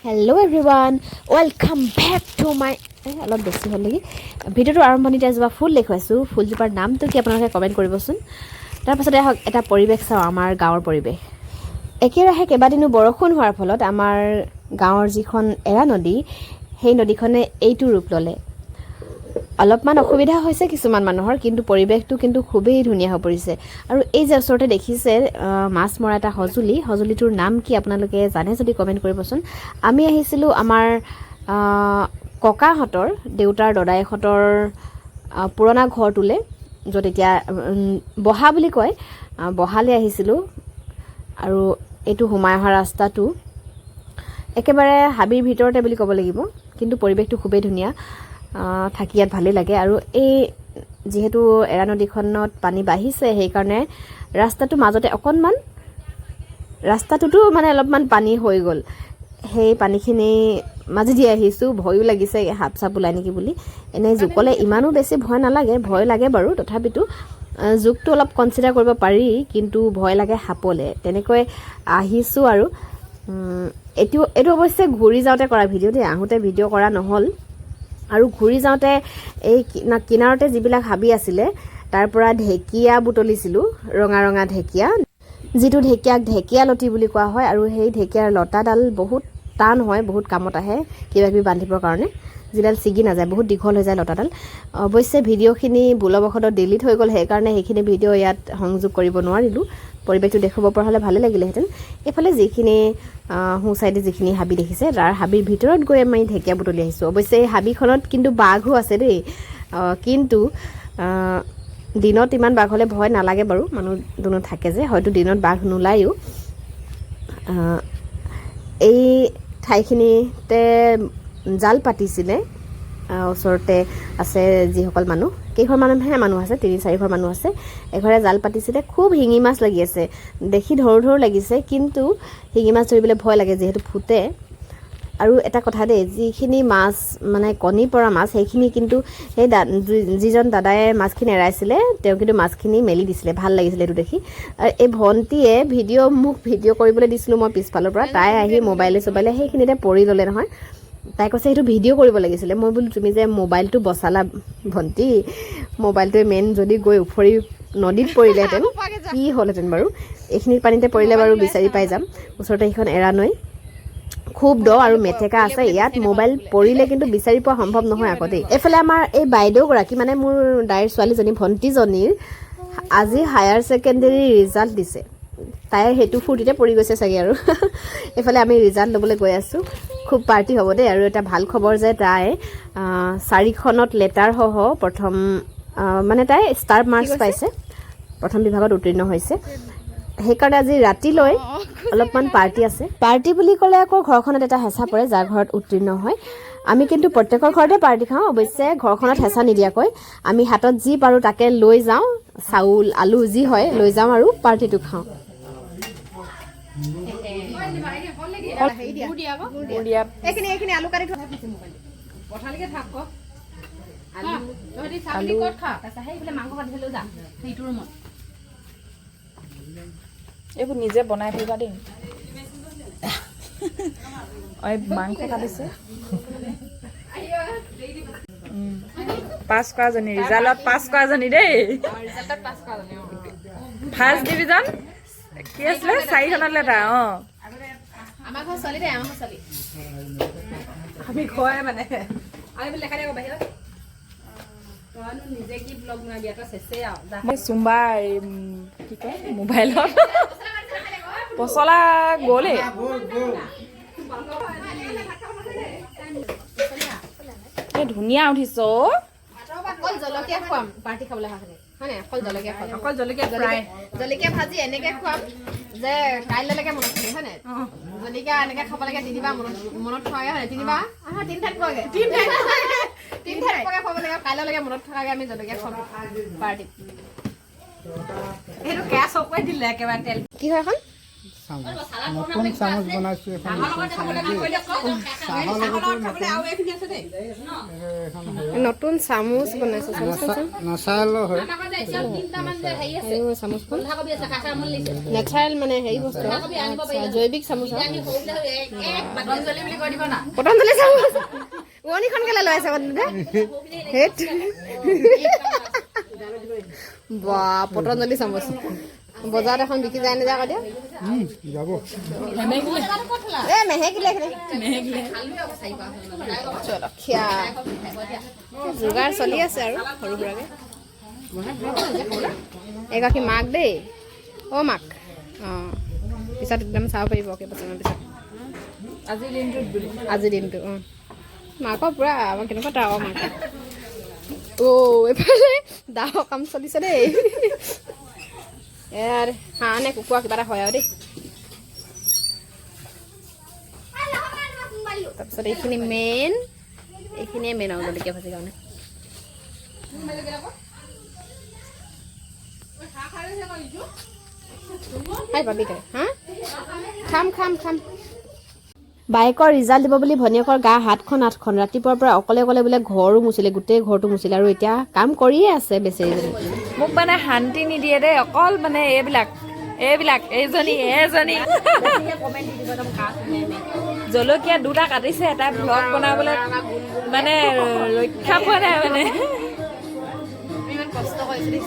Hello everyone, welcome back to my, এই অলপ বেছি হ'ল নেকি। ভিডিঅ'টোৰ আৰম্ভণিতে এজোপা ফুল দেখুৱাইছোঁ। ফুলজোপাৰ নামটো কি আপোনালোকে কমেণ্ট কৰিবচোন। তাৰপাছতে আহক, এটা পৰিৱেশ চাওঁ, আমাৰ গাঁৱৰ পৰিৱেশ। একেৰাহে কেইবাদিনো বৰষুণ হোৱাৰ ফলত আমাৰ গাঁৱৰ যিখন এৰা নদী, সেই নদীখনে এইটো ৰূপ ল'লে। অলপমান অসুবিধা হৈছে কিছুমান মানুহৰ, কিন্তু পৰিৱেশটো কিন্তু খুবেই ধুনীয়া হৈ পৰিছে। আৰু এই যে ওচৰতে দেখিছে মাছ মৰা এটা সঁজুলি, সঁজুলিটোৰ নাম কি আপোনালোকে জানে যদি কমেণ্ট কৰিবচোন। আমি আহিছিলোঁ আমাৰ ককাহঁতৰ, দেউতাৰ দদায়েকহঁতৰ পুৰণা ঘৰটোলৈ, য'ত এতিয়া বহা বুলি কয়, বহালৈ আহিছিলোঁ। আৰু এইটো সোমাই অহা ৰাস্তাটো একেবাৰে হাবিৰ ভিতৰতে বুলি ক'ব লাগিব, কিন্তু পৰিৱেশটো খুবেই ধুনীয়া। থাকি ইয়াত ভালেই লাগে। আৰু এই যিহেতু এৰা নদীখনত পানী বাঢ়িছে, সেইকাৰণে ৰাস্তাটোৰ মাজতে অকণমান, ৰাস্তাটোতো মানে অলপমান পানী হৈ গ'ল। সেই পানীখিনি মাজেদি আহিছোঁ, ভয়ো লাগিছে সাপ চাপ ওলাই নেকি বুলি। এনেই জোকলে ইমানো বেছি ভয় নালাগে, ভয় লাগে বাৰু, তথাপিতো জোকটো অলপ কনচিডাৰ কৰিব পাৰি, কিন্তু ভয় লাগে সাপলে। তেনেকৈ আহিছোঁ। আৰু এইটো অৱশ্যে ঘূৰি যাওঁতে কৰা ভিডিঅ' দেই, আহোঁতে ভিডিঅ' কৰা নহ'ল। আৰু ঘূৰি যাওঁতে এই কিনাৰতে যিবিলাক হাবি আছিলে, তাৰ পৰা ঢেকীয়া বুটলিছিলোঁ, ৰঙা ৰঙা ঢেকীয়া, যিটো ঢেকীয়াক ঢেকীয়া লতি বুলি কোৱা হয়। আৰু সেই ঢেকীয়াৰ লতাডাল বহুত টান হয়, বহুত কামত আহে কিবা কিবি বান্ধিবৰ কাৰণে, যিডাল ছিগি নাযায়, বহুত দীঘল হৈ যায় লতাডাল। অৱশ্যে ভিডিঅ'খিনি ভুলবশতঃ ডিলিট হৈ গ'ল, সেইকাৰণে সেইখিনি ভিডিঅ' ইয়াত সংযোগ কৰিব নোৱাৰিলোঁ। পৰিৱেশটো দেখুৱাব পৰা হ'লে ভালেই লাগিলেহেঁতেন। এইফালে যিখিনি সোঁ চাইডে যিখিনি হাবি দেখিছে, তাৰ হাবিৰ ভিতৰত গৈ আমি ঢেকীয়া বুটলি আহিছোঁ। অৱশ্যে এই হাবিখনত কিন্তু বাঘো আছে দেই। কিন্তু দিনত ইমান বাঘলৈ ভয় নালাগে বাৰু, মানুহ দুনুহ থাকে যে, হয়তো দিনত বাঘ নোলায়ো। এই ঠাইখিনিতে জাল পাতিছিলে। ওচৰতে আছে যিসকল মানুহ, কেইঘৰ মানুহে মানুহ আছে, তিনি চাৰিঘৰ মানুহ আছে। এঘৰে জাল পাতিছিলে, খুব শিঙি মাছ লাগি আছে, দেখি ধৰো ধৰো লাগিছে, কিন্তু শিঙি মাছ ধৰিবলৈ ভয় লাগে যিহেতু ফুটে। আৰু এটা কথা দেই, যিখিনি মাছ মানে কণী পৰা মাছ, সেইখিনি কিন্তু সেই যিজন দাদাই মাছখিনি এৰাইছিলে, তেওঁ কিন্তু মাছখিনি মেলি দিছিলে। ভাল লাগিছিলে এইটো দেখি। আৰু এই ভণ্টিয়ে ভিডিঅ', মোক ভিডিঅ' কৰিবলৈ দিছিলোঁ মই পিছফালৰ পৰা, তাই আহি মোবাইলে চোবাইলে সেইখিনিতে পৰি ল'লে নহয়। তাই কৈছে সেইটো ভিডিঅ' কৰিব লাগিছিলে। মই বোলো, তুমি যে মোবাইলটো বচালা ভণ্টি, মোবাইলটোৱে মেইন, যদি গৈ উফৰি নদীত পৰিলেহেঁতেন কি হ'লহেঁতেন বাৰু? এইখিনি পানীতে পৰিলে বাৰু বিচাৰি পাই যাম। ওচৰতে সেইখন এৰা নৈ, খুব দ আৰু মেটেকা আছে। ইয়াত মোবাইল পৰিলে কিন্তু বিচাৰি পোৱা সম্ভৱ নহয় আকৌ দেই। এইফালে আমাৰ এই বাইদেউগৰাকী, মানে মোৰ দাইৰ ছোৱালীজনী, ভণ্টিজনীৰ আজি হায়াৰ ছেকেণ্ডেৰী ৰিজাল্ট দিছে। তাই সেইটো ফূৰ্তিতে পৰি গৈছে চাগে। আৰু এইফালে আমি ৰিজাল্ট ল'বলৈ গৈ আছোঁ, খুব পাৰ্টি হ'ব দেই। আৰু এটা ভাল খবৰ যে তাই চাৰিখনত লেটাৰসহ প্ৰথম, মানে তাই ষ্টাৰ মাৰ্কছ পাইছে, প্ৰথম বিভাগত উত্তীৰ্ণ হৈছে। সেইকাৰণে আজি ৰাতিলৈ অলপমান পাৰ্টি আছে। পাৰ্টি বুলি ক'লে আকৌ ঘৰখনত এটা হেঁচা পৰে, যাৰ ঘৰত উত্তীৰ্ণ হয়। আমি কিন্তু প্ৰত্যেকৰ ঘৰতে পাৰ্টি খাওঁ, অৱশ্যে ঘৰখনত হেঁচা নিদিয়াকৈ। আমি হাতত যি পাৰোঁ তাকে লৈ যাওঁ, চাউল আলু যি হয় লৈ যাওঁ আৰু পাৰ্টিটো খাওঁ। এইখিনি এইখিনি আলু কাটি। পথালিকে থাক ক। তহঁতি ছাগলী ক'ত খা? তাৰপিছত সেইফালে মাংস কাটিছিলো, যা সেইটো ৰুমত। এইবোৰ নিজে বনাই থাকিবা দেই। এই মাংস কাটিছে। পাছ কৰাজনী, ৰিজাল্টত পাছ কৰাজনী দেই। ফাৰ্ষ্ট ডিভিজন কি আছিলে, চাৰিখনত লেটাৰ, অঁ। আমাৰ ঘৰ ছোৱালী দেই, আমাৰ ঘৰ ছোৱালী। আমি খোৱাই মানে আমি বোলে লেখাই থাকো বাহিৰত। তইনো নিজে কি ব্লগ বনাবি? এটা চেচেই আৰু যা। মই চুম্বা এই, কি কয়, মোবাইলত পচলা গ'লেই। এই ধুনীয়া উঠিছ অ'। অকল জলকীয়া খুৱাম পাৰ্টি খাবলৈ অহা চাগে, হয় নাই? অকল জলকীয়া খুৱাম। অকল জলকীয়া ফ্ৰাই। জলকীয়া ভাজি এনেকে খুৱাম যে কাইলৈকে মনত থাকে, হয় নাই? জলকীয়া এনেকে খাব লাগে তিনিবাৰ মনত মনত থকাকে, হয় নাই? তিনিবাৰ, আহা, তিনি ঠাইত পোৱাগে, তিনি ঠাইত পোৱাকে খুৱাব লাগে। কাইলৈকে মনত থকাকে আমি জলকীয়া খুৱাম পাৰ্টিত। সেইটো কেয়া চকুৱে দিলে একেবাৰে তেল। কি হয় এখন? চামুচ, নতুন চামুচ বনাইছোঁ এখন, নতুন চামুচ দেই। চাহৰ লগতো নতুন এখন হেৰি। নতুন চামুচ বনাইছে, চামুচখন। নাচালেও হয়। আৰু চামুচখন নেচাৰেল, মানে হেৰি বস্তু আৰু। আচ্ছা, জৈৱিক চামুচ আৰু। পতঞ্জলি চামুচ। উৰণিখন কেলে লৈ আছে আকৌ? হেত বা, পতঞ্জলি চামুচ বজাৰত এখন বিকি যায় নাযায় আকৌ দিয়া। যাব। এ মেহেকিলে এইখিনি। জলকীয়া যোগাৰ চলি আছে আৰু সৰু সুৰাকে। এগৰাকী মাক দেই, অ' মাক, অঁ, পিছত একদম চাব পাৰিব কেইবছৰমান পিছত। আজিৰ দিনটোত বুলি। আজিৰ দিনটো, অঁ, মাকৰ পূৰা আমাৰ কেনেকুৱা তাৰ মাক। অ' এইফালে দাৱৰ কাম চলিছে দেই। ইয়াৰ হাঁহ নে কুকুৰা কিবা এটা হয় আৰু দেই। তাৰপিছত এইখিনি মেইন, এইখিনিয়ে মেইন আৰু জলকীয়া ভাজিৰ কাৰণে। খাই পাবি তই। হা, খাম খাম খাম। বায়েকৰ ৰিজাল্ট দিব বুলি ভনীয়েকৰ গা সাতখন আঠখন। ৰাতিপুৱাৰ পৰা অকলে অকলে বোলে ঘৰো মুচিলে, গোটেই ঘৰটো মুচিলে আৰু এতিয়া কাম কৰিয়ে আছে বেচেৰীজনী। মোক মানে শান্তি নিদিয়ে দেই, অকল মানে এইবিলাক এইবিলাক, এইজনী এজনী। জলকীয়া দুটা কাটিছে, এটা ব্লগ বনাবলৈ মানে ৰক্ষা পোৱা নাই মানে। ইমান কষ্ট কৰিছে।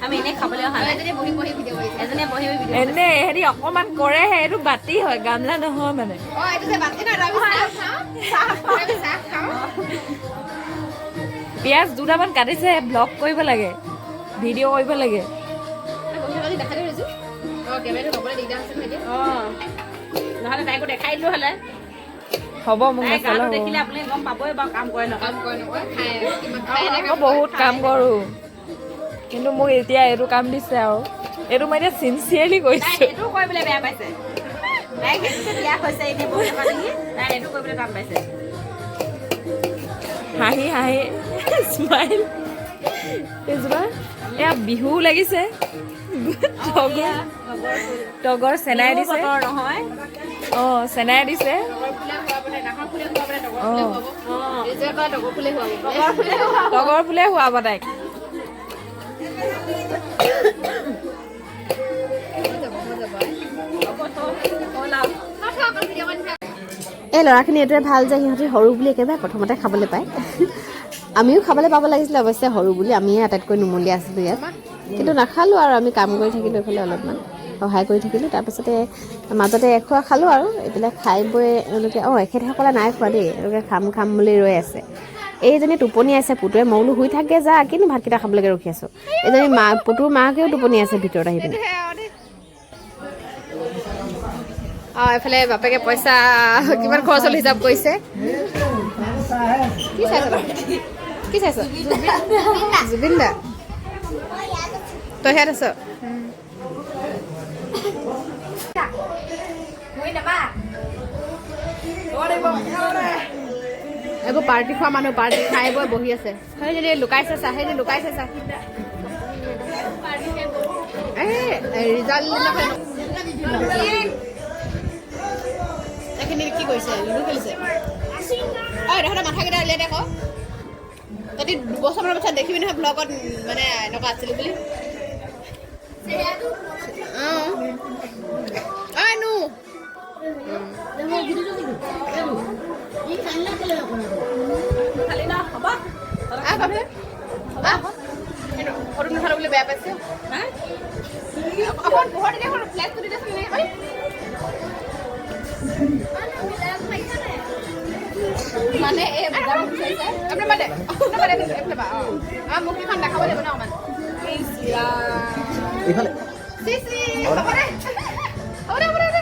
আমি এনেই খাবলৈ অহা নাই। এজনীয়ে বহি বহি ভিডিঅ' কৰিছে। এজনীয়ে বহি বহি ভিডিঅ'। এনে হেৰি অকণমান কৰেহে, এইটো বাতি হয়, গামলা নহয় মানে। অঁ, এইটো যে বাতি নহয়, আমি চাহ খাওঁ, আমি চাহ খাওঁ। পিঁয়াজ দুটামান কাটিছে, ব্লগ কৰিব লাগে, ভিডিঅ' কৰিব লাগে। বহি থকা দেখাই দিওঁ। অঁ, কেমেৰাটো ল'বলৈ দিগদাৰ হৈছে নহয় এতিয়া। অঁ, নহ'লে তাইকো দেখাই দিলো হ'লে। হ'ব, মোক তাই নেচালে গাটো হ'ব। দেখিলে আপুনি গম পাবই বাৰু কাম কৰে নকৰে। কাম কৰে নকৰে, খাই কিমান খাই। মই বহুত কাম কৰোঁ, কিন্তু মোক এতিয়া এইটো কাম দিছে আৰু এইটো মই এতিয়া চিনচিয়াৰলি তাই কৰিছোঁ। সেইটোও কৰিবলৈ বেয়া পাইছে। তাই সেইটোকে বিয়া হৈছে, এনেই বহি থকা দেখি তাই সেইটো কৰিবলৈ টান পাইছে। হাঁহি হাঁহি স্মাইল এইজোপা। এয়া বিহু লাগিছে, তগৰ তগৰ চেনাই দিছে। বতৰ নহয়। অঁ, চেনাই দিছে। অঁ। তগৰ ফুলে খুৱাব। তগৰ ফুলে খুৱাব তাইক। এই ল'ৰাখিনি এইটোৱে ভাল যে সিহঁতি সৰু বুলি একেবাৰে প্ৰথমতে খাবলৈ পায়। আমিও খাবলৈ পাব লাগিছিলে অৱশ্যে, সৰু বুলি আমিয়ে আটাইতকৈ নুমলীয়া আছিলোঁ ইয়াত, কিন্তু নাখালোঁ আৰু আমি কাম কৰি থাকিলোঁ, এইফালে অলপমান সহায় কৰি থাকিলোঁ। তাৰপাছতে মাজতে এখোৱা খালোঁ আৰু এইবিলাক খাই বৈ এওঁলোকে, অঁ, এখেতসকলে নাই খোৱা দেই, এওঁলোকে খাম খাম বুলি ৰৈ আছে। এইজনী টোপনি আছে পুতুৱে, মই বোলো শুই থাকগে যা, কিনো ভাতকেইটা খাবলৈকে ৰখি আছোঁ। এইজনী মা, পুতুৰ মাকেও টোপনি আছে ভিতৰত আহি পিনে। অঁ, এইফালে বাপেকে পইচা কিমান খৰচ হ'ল হিচাপ কৰিছে। কি চাইছ তই? কি চাইছ? জুবিন দা। তই ইয়াত আছ। এইবোৰ পাৰ্টি খোৱা মানুহ, পাৰ্টি খাই বৈ বহি আছে। সেইজনী লুকাইছে চা, সেইজনী লুকাইছে চা। এই ৰিজাল্ট দিনাখন এইখিনি কি কৰিছে? লুডু খেলিছে। ঐ, তহঁতৰ মাথাকেইটা উলিয়াই দে আকৌ। তহঁতি 2 বছৰমানৰ পাছত দেখিবি নহয় ব্লগত, মানে এনেকুৱা আছিলো বুলি। অঁ, ঐ নো, আহ বাপে, আহ। ফটো নুঠালো বুলি বেয়া পাইছে। অকণ পোহৰ দি দেখোন, ফ্লেছটো দি দেচোন এনেকৈ কৰি। মানে এই এইফালে বাদে, এইফালে বাদে, এইফালে বা, অঁ, আমাৰ মুখকেইখন দেখাব লাগিব ন অকণমান। এইফালে। চি চি, হ'ব দে, হ'ব দে, হ'ব দে, হ'ব দে।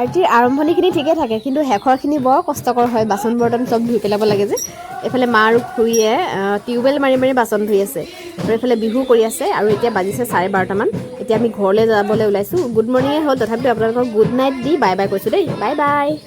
পাৰ্টিৰ আৰম্ভণিখিনি ঠিকে থাকে, কিন্তু শেষৰখিনি বৰ কষ্টকৰ হয়। বাচন বৰ্তন চব ধুই পেলাব লাগে যে। এইফালে মা আৰু খুৰীয়ে টিউবৱেল মাৰি মাৰি বাচন ধুই আছে আৰু এইফালে বিহু কৰি আছে। আৰু এতিয়া বাজিছে 12:30মান। এতিয়া আমি ঘৰলৈ যাবলৈ ওলাইছোঁ। গুড মৰ্ণিঙে হ'ল, তথাপিতো আপোনালোকক গুড নাইট দি বাই বাই কৈছোঁ দেই। Bye bye.